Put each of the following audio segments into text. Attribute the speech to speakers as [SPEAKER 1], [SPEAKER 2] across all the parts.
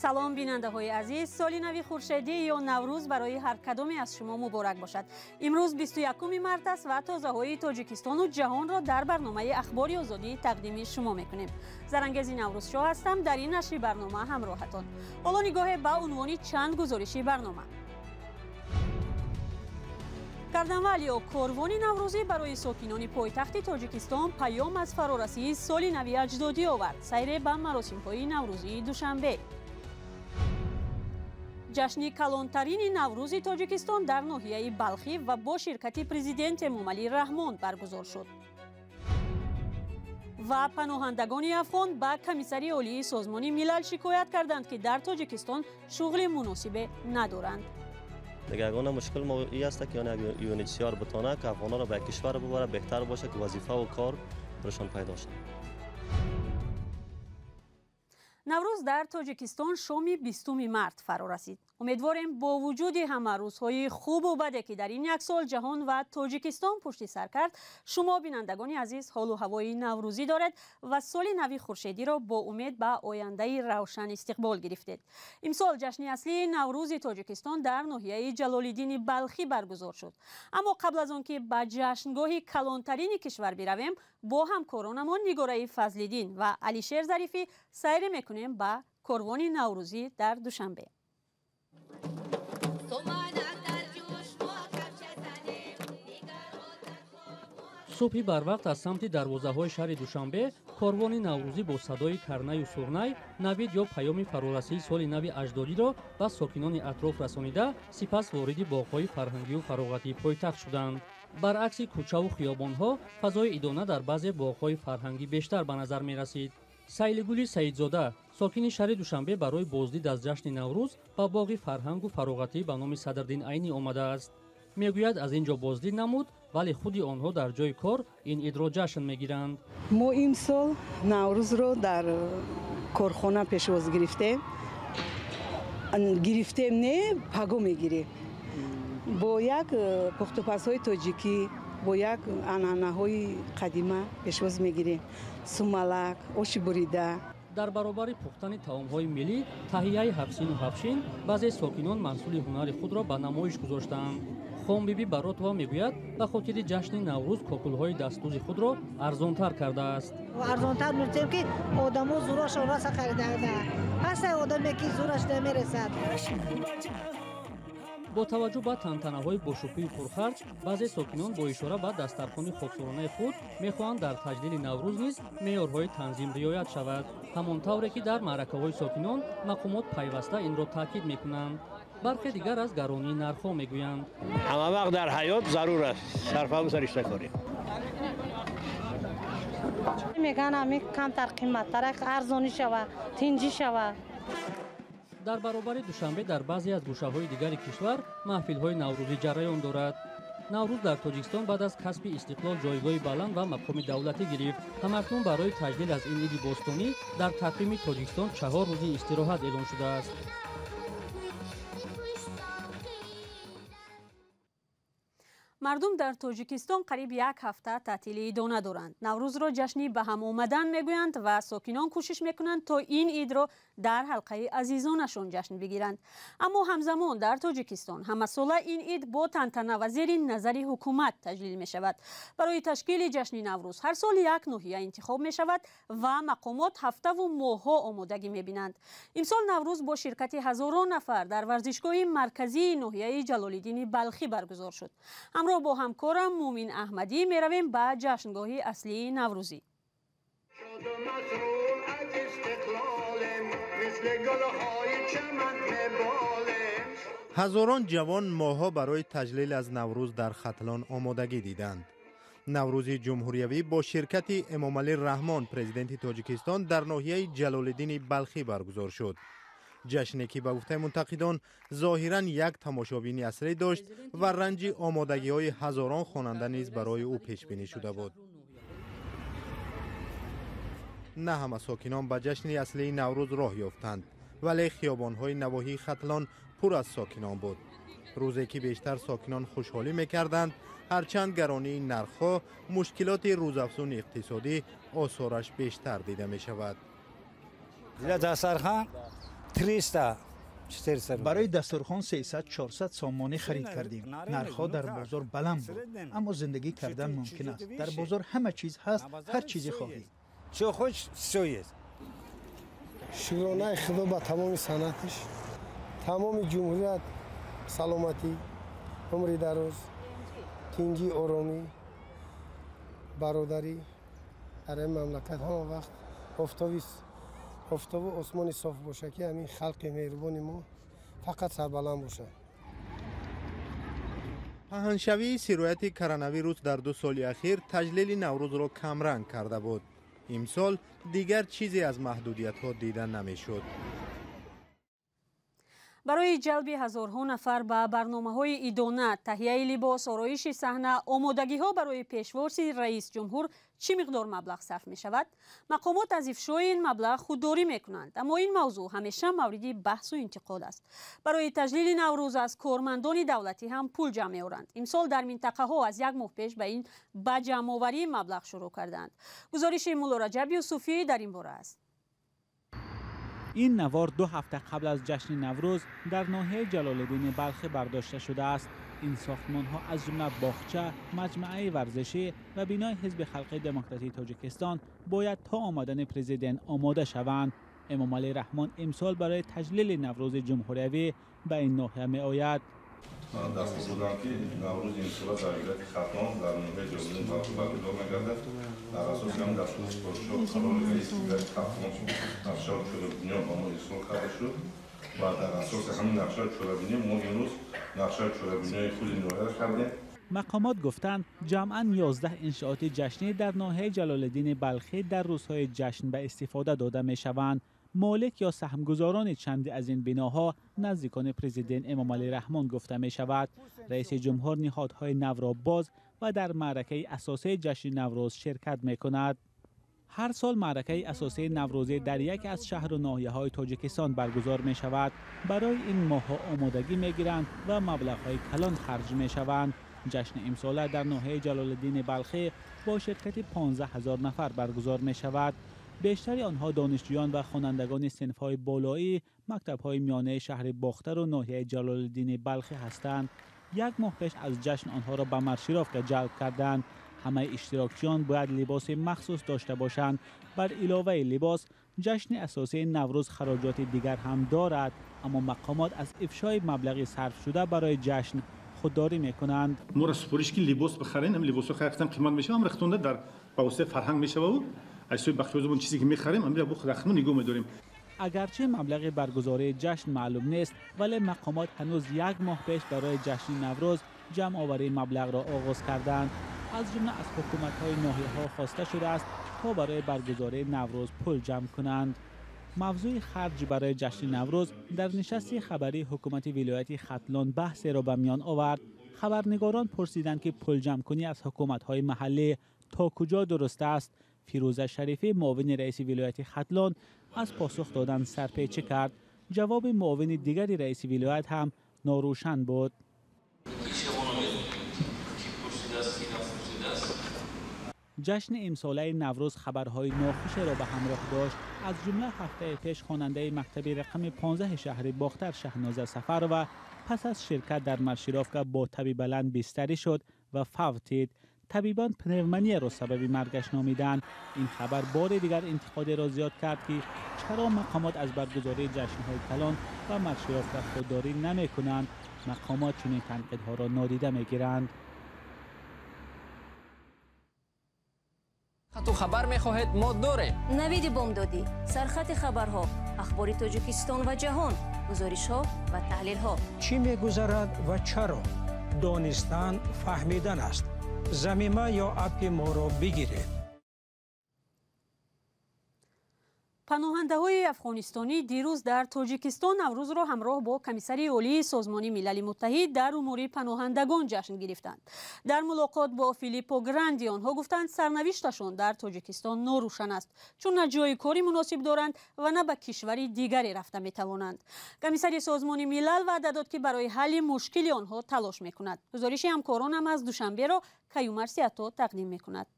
[SPEAKER 1] Салом бинандаҳои азиз, соли нави хуршедӣ ё Наврӯз барои ҳар кадоме аз шумо муборак бошад. Имрӯз 21 март аст ва тозаҳои Тоҷикистону ҷаҳонро дар барномаи Ахбори Озодӣ тақдими шумо мекунем. Зарангези Наврӯзшоҳ ҳастам, дар ин нашри барнома ҳамроҳатон. Ҳоло нигоҳе ба унвони чанд гузориши барнома. Карнавал ё корвони наврӯзӣ барои сокинони пойтахти Тоҷикистон паём аз фарорасии соли нави аҷдодӣ овард. Сайре ба маросимҳои наврӯзии Душанбе. Ҷашни калонтарини Наврӯзи Тоҷикистон дар ноҳияи Балхӣ ва бо ширкати президент Эмомалӣ Раҳмон баргузор шуд. Ва паноҳандагони афғон ба Комиссари Олии Созмони Милал шикоят карданд, ки дар Тоҷикистон шуғли муносибе надоранд.
[SPEAKER 2] Ягона мушкил мо ин аст, ки ЮНХСР битонад, ки афғонҳоро ба як кишвар бибарад, беҳтар бошад, ки вазифаву кор барашон пайдо шавад.
[SPEAKER 1] Наврӯз дар Тоҷикистон шоми 20 март фаро расид. Умедворем бо вуҷуди ҳама рӯзҳои хубу баде, ки дар ин як сол ҷаҳон ва Тоҷикистон пушти сар кард, шумо бинандагони азиз ҳолу ҳавои наврӯзӣ доред ва соли нави хуршедиро бо умед ба ояндаи равшан истиқбол гирифтед. Имсол ҷашни аслии Наврӯзи Тоҷикистон дар ноҳияи Ҷалолиддини Балхӣ баргузор шуд. Аммо қабл аз он ки ба ҷашнгоҳи калонтарини кишвар биравем, бо ҳамкоронамон Нигораи Фазлиддин ва Алишер Зарифӣ сайре мекунем ба корвони наврӯзӣ дар Душанбе.
[SPEAKER 3] Субҳи барвақт аз самти дарвозаҳои шаҳри Душанбе корвони наврӯзӣ бо садои карнаю сурнай навид ё паёми фарорасии соли нави аҷдодиро ба сокинони атроф расонида, сипас вориди боғҳои фарҳангию фароғатии пойтахт шуданд. Баръакси кӯчаву хиёбонҳо, фазои идона дар баъзе боғҳои фарҳангӣ бештар ба назар мерасид. Сайлигули Саидзода, сокини шаҳри Душанбе, барои боздид аз ҷашни Наврӯз ба боғи фарҳангу фароғатӣ ба номи Садриддин Айнӣ омадааст. Мегӯяд, аз ин ҷо боздид намуд, вале худи онҳо дар ҷои кор ин идро ҷашн мегиранд.
[SPEAKER 4] Мо имсол Наврӯзро дар корхона пешвоз гирифтем. Гирифтем не, паго мегирем. Бо як пухтупазҳои тоҷикӣ, бо як анъанаҳои қадима пешвоз мегирем. Сумалак, оши бурида.
[SPEAKER 3] Дар баробари пухтани таомҳои миллӣ, таҳияи ҳафсину ҳафшин, баъзе сокинон маҳсули ҳунари худро ба намоиш гузоштаанд. Хонбибӣ Баротова мегӯяд, ба хотири ҷашни Наврӯз кокулҳои дастдӯзи худро арзонтар кардааст.
[SPEAKER 5] Арзонтар мегӯем, ки одамо зӯрашон раса харидаанда. Ҳаста одаме, ки зӯраш намерасад.
[SPEAKER 3] Бо таваҷҷӯҳ ба тантанаҳои бошукӯҳи пурхарҷ, баъзе сокинон бо ишора ба дастархони хоксоронаи худ мехоҳанд дар таҷлили Наврӯз низ меъёрҳои танзим риоят шавад. Ҳамон тавре ки дар маъракаҳои сокинон мақомот пайваста инро таъкид мекунанд. Бархе дигар аз гаронии нархҳо мегӯянд.
[SPEAKER 6] Ҳама вақт дар ҳаёт зарур аст сарфаву саришта корӣ.
[SPEAKER 5] Мегӯянд, ҳамин камтар қиматтар, арзонӣ шава, тинҷӣ шава.
[SPEAKER 3] Дар баробари Душанбе дар баъзе аз гӯшаҳои дигари кишвар маҳфилҳои наврӯзӣ ҷараён дорад. Наврӯз дар Тоҷикистон баъд аз касби истиқлол ҷойгоҳи баланд ва мақоми давлатӣ гирифт. Ҳамакнун барои таҷлил аз ин иди бостонӣ дар тақвими Тоҷикистон 4 рӯзи истироҳат эълон шудааст.
[SPEAKER 1] Мардум дар Тоҷикистон қариб як ҳафта таътили идона доранд. Наврӯзро ҷашни ба ҳам омадан мегӯянд ва сокинон кӯшиш мекунанд, то ин идро дар ҳалқаи азизонашон ҷашн бигиранд. Аммо ҳамзамон дар Тоҷикистон ҳамасола ин ид бо тантана ва зери назари ҳукумат таҷлил мешавад. Барои ташкили ҷашни Наврӯз ҳар сол як ноҳия интихоб мешавад ва мақомот ҳафтаву моҳҳо омодагӣ мебинанд. Имсол Наврӯз бо ширкати ҳазорон нафар дар варзишгоҳи марказии ноҳияи Ҷалолиддини Балхӣ баргузор шуд. Ҳамроҳ бо ҳамкорам Мумин Аҳмадӣ меравем ба ҷашнгоҳи аслии наврӯзӣ.
[SPEAKER 7] Ҳазорон ҷавон моҳҳо барои таҷлил аз Наврӯз дар Хатлон омодагӣ диданд. Наврӯзи ҷумҳуриявӣ бо ширкати Эмомалӣ Раҳмон, президенти Тоҷикистон, дар ноҳияи Ҷалолиддини Балхӣ баргузор шуд. Ҷашне ки ба гуфтаи мунтақидон зоҳиран як тамошобини асрӣ дошт ва ранҷи омодагиҳои ҳазорон хонанда низ барои ӯ пешбинӣ шуда буд. На ҳама сокинон ба ҷашни аслии Наврӯз роҳ ёфтанд, вале хиёбонҳои навоҳии Хатлон пур аз сокинон буд. Рӯзе ки бештар сокинон хушҳолӣ мекарданд, ҳарчанд гаронии нархҳо, мушкилоти рӯзафзуни иқтисодӣ осораш бештар дида мешавад.
[SPEAKER 8] Дастархан 300 400.
[SPEAKER 9] Барои дастурхон 300-400 сомонӣ харид кардем. Нархҳо дар бозор баланд буд, аммо зиндагӣ кардан мумкин аст. Дар бозор ҳама чиз ҳаст, ҳар чизе хоҳӣ.
[SPEAKER 8] Что хочешь, все есть.
[SPEAKER 10] Шукронаи Худо ба тамоми санъатиш, тамоми ҷумҳурият саломатӣ, умри дароз, тинҷӣ, оромӣ, бародарӣ дар ин мамлакат ҳама вақт офтобу осмони соф боша, ки ҳамин халқи меҳрубони мо фақат сарбаланд бошад.
[SPEAKER 7] Паҳншавии сирояти коронавирус дар 2 соли ахир таҷлили Наврӯзро камранг карда буд. Имсол дигар чизе аз маҳдудиятҳо дида намешуд.
[SPEAKER 1] Барои ҷалби ҳазорҳо нафар ба барномаҳои идона, таҳияи либос, ороиши саҳна, омодагиҳо барои пешвози раис ҷумҳур чӣ миқдор маблағ сарф мешавад? Мақомот аз ифшои ин маблағ худдорӣ мекунанд, аммо ин мавзӯъ ҳамеша мавриди баҳсу интиқод аст. Барои таҷлили Наврӯз аз кормандони давлатӣ ҳам пул ҷамъ меоранд. Имсол дар минтақаҳо аз як моҳ пеш ба ин ба ҷамъоварии маблағ шурӯъ карданд. Гузориши Муллораҷаб Юсуфӣ дар ин бора аст.
[SPEAKER 11] Ин навор 2 ҳафта қабл аз ҷашни Наврӯз дар ноҳияи Ҷалолиддини Балхӣ бардошта шудааст. Ин сохтмонҳо аз ҷумла боғча, маҷмӯаи варзишӣ ва бинои Ҳизби Халқи Демократии Тоҷикистон бояд то омадани президент омода шаванд. Эмомалӣ Раҳмон имсол барои таҷлили Наврӯзи ҷумҳуриявӣ ба ин ноҳия меояд.
[SPEAKER 12] Ман дастур додам, ки Наврӯзи имсола дар вилояти Хатлон дар ноҳияи Ҷалолиддини Балхӣ баргузор мегардад. Дар асоси ҳамин дастур супоришҳо қарори раиси вилояти Хатлон нақшаи чорабиниҳо ба мо ирсол карда шуд ва дар асоси ҳамин нақшаи чорабинӣ мо имрӯз нақшаи чорабиниҳои худи ноҳияро кардем.
[SPEAKER 11] Мақомот гуфтанд, ҷамъан 11 иншооти ҷашнӣ дар ноҳияи Ҷалолиддини Балхӣ дар рӯзҳои ҷашн ба истифода дода мешаванд. Молик ё саҳмгузорони чанде аз ин биноҳо наздикони президент Эмомалӣ Раҳмон гуфта мешавад. Раиси ҷумҳур ниҳодҳои навро боз ва дар маъракаи асосии ҷашни Наврӯз ширкат мекунад. Ҳар сол маъракаи асосии наврӯзӣ дар яке аз шаҳру ноҳияҳои Тоҷикистон баргузор мешавад. Барои ин моҳҳо омодагӣ мегиранд ва маблағҳои калон харҷ мешаванд. Ҷашни имсола дар ноҳияи Ҷалолиддини Балхӣ бо ширкати 15 000 нафар баргузор мешавад. Бештари онҳо донишҷӯён ва хонандагони синфҳои болоӣ, мактабҳои миёнаи шаҳри Бохтару ноҳияи Ҷалолиддини Балхӣ ҳастанд. Як моҳ пеш аз ҷашн онҳоро ба маршировка ҷалб карданд. Ҳамаи иштирокчиён бояд либоси махсус дошта бошанд. Бар иловаи либос, ҷашни асосии Наврӯз хароҷоти дигар ҳам дорад, аммо мақомот аз ифшои маблағи сарфшуда барои ҷашн худдорӣ мекунанд.
[SPEAKER 13] Моро супориш ки либос бихарем, либосҳо хайр қимат мешавад, ам рахтонда дар ба воситаи фарҳанг мешавад. Аз сӯи бахшозумон чизе ки мехарем, амира бо рахтмон нигоҳ медорем.
[SPEAKER 11] Агарчи маблағи баргузории ҷашн маълум нест, вале мақомот ҳанӯз як моҳ пеш барои ҷашни Наврӯз ҷамъоварии маблағро оғоз карданд. Аз ҷумла аз ҳукуматҳои ноҳияҳо хоста шудааст то барои баргузории Наврӯз пул ҷамъ кунанд. Мавзӯи харҷ барои ҷашни Наврӯз дар нишасти хабарии ҳукумати вилояти Хатлон баҳсеро ба миён овард. Хабарнигорон пурсиданд, ки пулҷамъкунӣ аз ҳукуматҳои маҳаллӣ то куҷо дуруст аст. Фирӯза Шарифӣ, муовини раиси вилояти Хатлон, аз посух додан сарпечӣ кард. Ҷавоби муовини дигари раиси вилоят ҳам норӯшан буд. Ҷашни имсолаи Наврӯз хабарҳои нохушеро ба ҳамроҳ дошт. Аз ҷумла ҳафтаи пеш хонандаи мактаби рақами 15 шаҳри Бохтар Шаҳноза Сафарова пас аз ширкат дар маршировка бо таби баланд бистарӣ шуд ва фавтид. Табибон пневмонияро сабаби маргаш номиданд. Ин хабар бори дигар интиқодеро зиёд кард, ки чаро мақомот аз баргузории ҷашнҳои калон ва маршировка худдорӣ намекунанд. Мақомот чунин танқидҳоро нодида мегиранд.
[SPEAKER 14] Ту хабар мехоҳед, мо дорем.
[SPEAKER 15] Навиди бомдодӣ, сархати хабарҳо, ахбори Тоҷикистон ва ҷаҳон, гузоришҳо ва таҳлилҳо.
[SPEAKER 16] Чӣ мегузарад ва чаро? Донистан фаҳмидан аст. Замима ё аппи моро бигиред.
[SPEAKER 1] Паноҳандаҳои афғонистонӣ дирӯз дар Тоҷикистон Наврӯзро ҳамроҳ бо комиссари олии Созмони Милали Муттаҳид дар умури паноҳандагон ҷашн гирифтанд. Дар мулоқот бо Филиппо Гранди онҳо гуфтанд, сарнавишташон дар Тоҷикистон норӯшан аст, чун на ҷои кори муносиб доранд ва на ба кишвари дигаре рафта метавонанд. Комиссари Созмони Милал ваъда дод, ки барои ҳалли мушкили онҳо талош мекунад. Гузориши ҳамкоронам аз Душанберо Каюмар Сиато тақдим мекунад.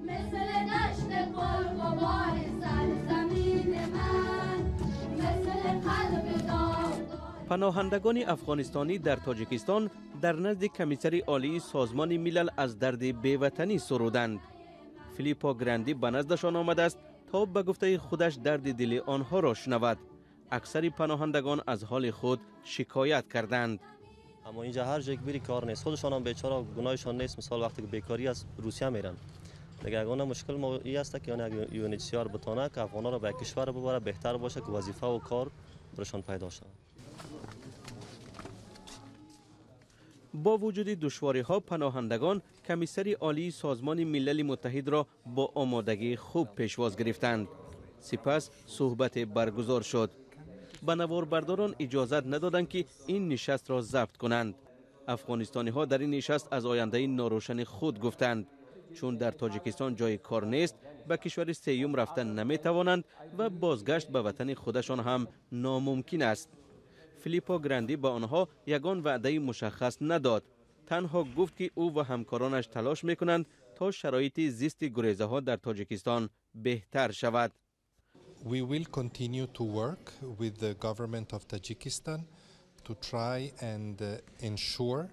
[SPEAKER 17] مثل دشت پرغبار سرزمین من، مثل Паноҳандагони афғонистонӣ дар Тоҷикистон дар назди Комиссари Олии Созмони Милал аз дарди беватанӣ суруданд. Филиппо Гранди ба наздашон омадааст то ба гуфтаи худаш дарди дили онҳоро шунавад. Аксари паноҳандагон аз ҳоли худ шикоят карданд.
[SPEAKER 2] Аммо инҷа ҳар ҷое ки бири кор нест, худашон ҳам бечора, гуноҳашон нест. Мисол вақте ки бекорӣ аст, Русия меранд. Дигар ягона мушкил мо ин аст ки яъне UNHCR битонад ки афғонҳоро ба як кишвар бибарад, беҳтар бошад ки вазифа ва кор барашон пайдо шавад.
[SPEAKER 17] Бо вуҷуди душвориҳо паноҳандагон Комиссари Олии Созмони Милали Муттаҳидро бо омодагии хуб пешвоз гирифтанд. Сипас суҳбате баргузор шуд. Ба наворбардорон иҷозат надоданд ки ин нишастро забт кунанд. Афғонистониҳо дар ин нишаст аз ояндаи норӯшани худ гуфтанд. Чун дар Тоҷикистон ҷои кор нест, ба кишвари сеюм рафта наметавонанд ва бозгашт ба ватани худашон ҳам номумкин аст. Филиппо Гранди ба онҳо ягон ваъдаи мушаххас надод. Танҳо гуфт ки ӯ ва ҳамкоронаш талош мекунанд то шароити зисти гурезаҳо дар Тоҷикистон беҳтар шавад.
[SPEAKER 18] We will continue to work with the government of Tajikistan to try and ensure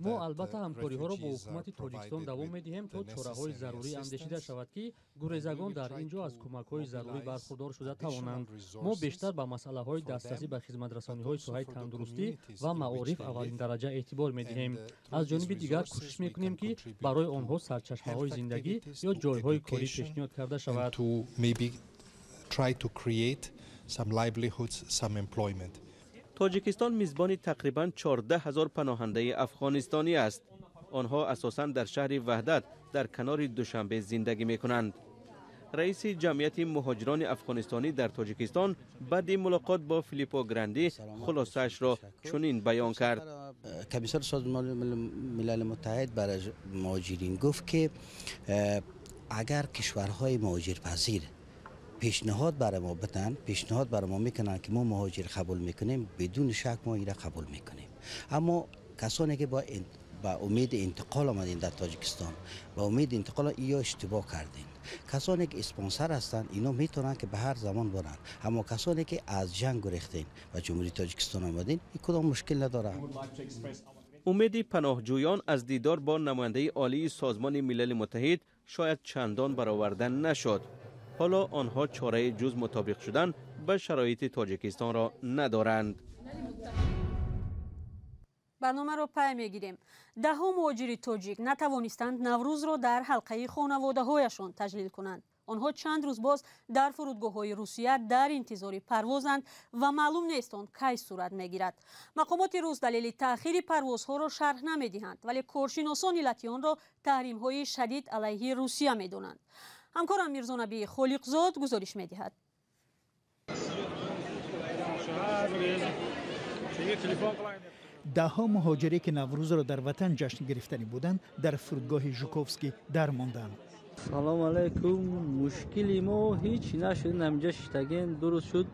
[SPEAKER 3] Мо албатта ҳамкориҳоро бо ҳукумати Тоҷикистон давом медиҳем, то чораҳои зарурӣ андешида шавад, ки гурезагон дар ин ҷо аз кӯмакҳои зарурӣ бархурдор шуда тавонанд. Мо бештар ба масъалаҳои дастрасӣ ба хизматрасониҳои соҳаи тандурустӣ ва маориф аввалиндараҷа эътибор медиҳем. Аз ҷониби дигар кӯшиш мекунем, ки барои онҳо сарчашмаҳои зиндагӣ ё ҷойҳои корӣ пешниҳод карда шавад.
[SPEAKER 17] Тоҷикистон мизбони тақрибан 14 ҳазор паноҳандаи афғонистонӣ аст. Онҳо асосан дар шаҳри Ваҳдат дар канори Душанбе зиндагӣ мекунанд. Раиси ҷамъияти муҳоҷирони афғонистонӣ дар Тоҷикистон баъди мулоқот бо Филиппо Гранди хулосаашро чунин баён кард.
[SPEAKER 19] Комиссари Созмони Милали Муттаҳид барои муҳоҷирин гуфт, ки агар кишварҳои муҳоҷирпазир пешниҳод барои мо битан, пешниҳод барои мо мекунанд, ки мо муҳоҷир қабул мекунем, бидуни шак мо инро қабул мекунем. Аммо касоне ки ба умеди интиқол омадин дар Тоҷикистон, ба умеди интиқол ё иштибоҳ кардин. Касоне ки спонсор ҳастанд, ино метавонанд ки ба ҳар замон баранд. Аммо касоне ки аз ҷанг гурехтин ва Ҷумҳурии Тоҷикистон омадин, ин кудом мушкил надорад.
[SPEAKER 17] Умеди паноҳҷӯён аз дидор бо намояндаи олии Созмони Милали Муттаҳид шояд чандон бароварда нашуд. Ҳоло онҳо чораи ҷуз мутобиқ шудан ба шароити Тоҷикистонро надоранд.
[SPEAKER 1] Барномаро пай мегирем. Даҳҳо муҳоҷири тоҷик натавонистанд Наврӯзро дар ҳалқаи хонаводаҳояшон таҷлил кунанд. Онҳо чанд рӯз боз дар фурудгоҳҳои Русия дар интизори парвозанд ва маълум нест он кай сурат мегирад. Мақомоти рус далели таъхири парвозҳоро шарҳ намедиҳанд, вале коршиносон иллати онро таҳримҳои шадид алайҳи Русия медонанд. Ҳамкорам Мирзонаби Холиқзод гузориш медиҳад.
[SPEAKER 9] Даҳҳо муҳоҷире ки Наврӯзро дар ватан ҷашн гирифтанӣ буданд, дар фурудгоҳи Жуковский дармонданд.
[SPEAKER 20] Салом алайкум. Мушкили мо ҳеҷ нашуд, ҳаминҷа шиштагем, дуруст шуд.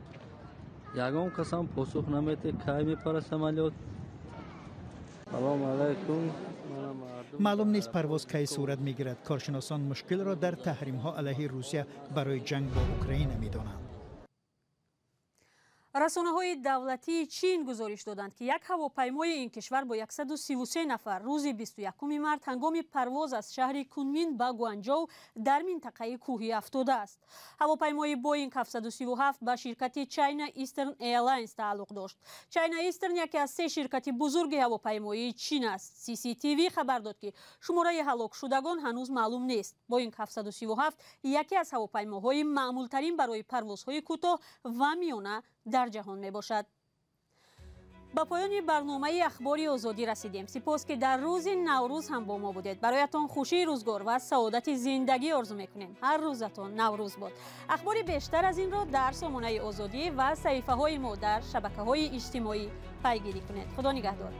[SPEAKER 20] Ягон касам посух наметед, кай мепара самолёт. Салом алайкум.
[SPEAKER 9] Маълум нест парвоз кай сурат мегирад. Коршиносон мушкилро дар таҳримҳо алайҳи Русия барои ҷанг бо Украина медонанд.
[SPEAKER 1] Расонаҳои давлатии Чин гузориш доданд, ки як ҳавопаймои ин кишвар бо 133 нафар рӯзи 21 март ҳангоми парвоз аз шаҳри Кунмин ба Гуанҷоу дар минтақаи кӯҳӣ афтодааст. Ҳавопаймои Боинг 737 ба ширкати China Eastern Airlines тааллуқ дошт. China Eastern яке аз се ширкати бузурги ҳавопаймоии Чин аст. CCTV хабар дод, ки шумораи ҳалокшудагон ҳанӯз маълум нест. Боинг 737 яке аз ҳавопаймоҳои маъмултарин барои парвозҳои кӯтоҳ ва миёна дар ҷаҳон мебошад. Ба поёни барномаи Ахбори Озодӣ расидем. Сипос, ки дар рӯзи Наврӯз ҳам бо мо будед. Бароятон хушии рӯзгор ва саодати зиндагӣ орзу мекунем. Ҳар рӯзатон Наврӯз бод. Ахбори бештар аз инро дар сомонаи Озодӣ ва саҳифаҳои мо дар шабакаҳои иҷтимоӣ пайгирӣ кунед. Худо нигаҳдор.